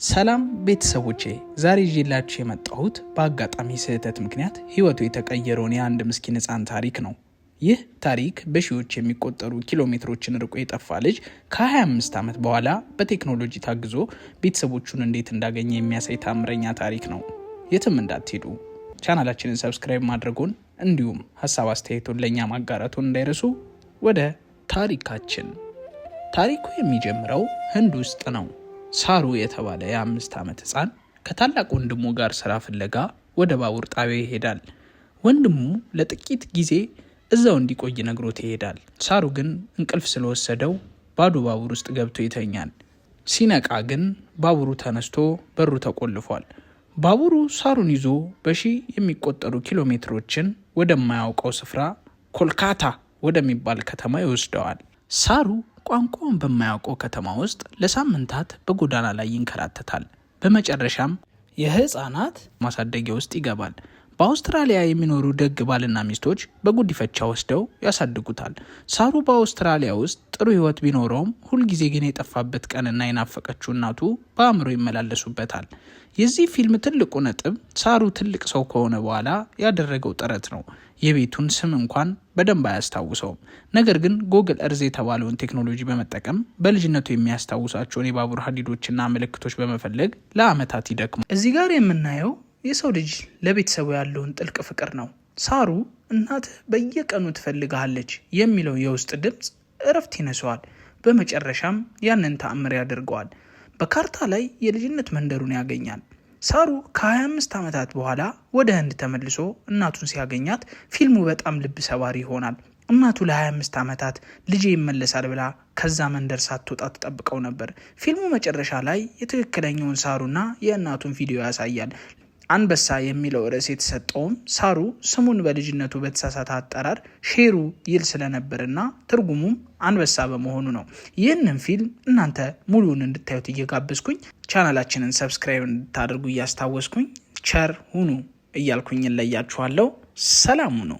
ሰላም ቤተሰቦቼ፣ ዛሬ ይዤላችሁ የመጣሁት በአጋጣሚ ስህተት ምክንያት ህይወቱ የተቀየረውን የአንድ ምስኪን ህፃን ታሪክ ነው። ይህ ታሪክ በሺዎች የሚቆጠሩ ኪሎ ሜትሮችን ርቆ የጠፋ ልጅ ከ25 ዓመት በኋላ በቴክኖሎጂ ታግዞ ቤተሰቦቹን እንዴት እንዳገኘ የሚያሳይ ታምረኛ ታሪክ ነው። የትም እንዳትሄዱ፣ ቻናላችንን subscribe ማድረጉን እንዲሁም ሀሳብ አስተያየቱን ለእኛ ማጋራቱን እንዳይረሱ። ወደ ታሪካችን። ታሪኩ የሚጀምረው ህንድ ውስጥ ነው። ሳሩ የተባለ የ5 ዓመት ህፃን ከታላቅ ወንድሙ ጋር ስራ ፍለጋ ወደ ባቡር ጣቢያ ይሄዳል። ወንድሙ ለጥቂት ጊዜ እዛው እንዲቆይ ነግሮት ይሄዳል። ሳሩ ግን እንቅልፍ ስለወሰደው ባዶ ባቡር ውስጥ ገብቶ ይተኛል። ሲነቃ ግን ባቡሩ ተነስቶ በሩ ተቆልፏል። ባቡሩ ሳሩን ይዞ በሺህ የሚቆጠሩ ኪሎ ሜትሮችን ወደማያውቀው ስፍራ ኮልካታ ወደሚባል ከተማ ይወስደዋል። ሳሩ ቋንቋውን በማያውቀው ከተማ ውስጥ ለሳምንታት በጎዳና ላይ ይንከራተታል። በመጨረሻም የህፃናት ማሳደጊያ ውስጥ ይገባል። በአውስትራሊያ የሚኖሩ ደግ ባልና ሚስቶች በጉዲፈቻ ወስደው ያሳድጉታል። ሳሩ በአውስትራሊያ ውስጥ ጥሩ ህይወት ቢኖረውም ሁልጊዜ ግን የጠፋበት ቀንና የናፈቀችው እናቱ በአእምሮ ይመላለሱበታል። የዚህ ፊልም ትልቁ ነጥብ ሳሩ ትልቅ ሰው ከሆነ በኋላ ያደረገው ጥረት ነው። የቤቱን ስም እንኳን በደንብ አያስታውሰውም። ነገር ግን Google Earth የተባለውን ቴክኖሎጂ በመጠቀም በልጅነቱ የሚያስታውሳቸውን የባቡር ሀዲዶችና ምልክቶች በመፈለግ ለዓመታት ይደክማል። እዚህ ጋር የምናየው የሰው ልጅ ለቤተሰቡ ያለውን ጥልቅ ፍቅር ነው። ሳሩ እናትህ በየቀኑ ትፈልግሃለች የሚለው የውስጥ ድምፅ እረፍት ይነሰዋል። በመጨረሻም ያንን ተአምር ያደርገዋል። በካርታ ላይ የልጅነት መንደሩን ያገኛል። ሳሩ ከ25 ዓመታት በኋላ ወደ ህንድ ተመልሶ እናቱን ሲያገኛት ፊልሙ በጣም ልብ ሰባሪ ይሆናል። እናቱ ለ25 ዓመታት ልጄ ይመለሳል ብላ ከዛ መንደር ሳትወጣ ትጠብቀው ነበር። ፊልሙ መጨረሻ ላይ የትክክለኛውን ሳሩና የእናቱን ቪዲዮ ያሳያል። አንበሳ የሚለው ርዕስ የተሰጠውም ሳሩ ስሙን በልጅነቱ በተሳሳተ አጠራር ሼሩ ይል ስለነበርና ትርጉሙም አንበሳ በመሆኑ ነው። ይህንን ፊልም እናንተ ሙሉውን እንድታዩት እየጋበዝኩኝ ቻናላችንን subscribe እንድታደርጉ እያስታወስኩኝ ቸር ሁኑ እያልኩኝ እለያችኋለሁ። ሰላም ሁኑ።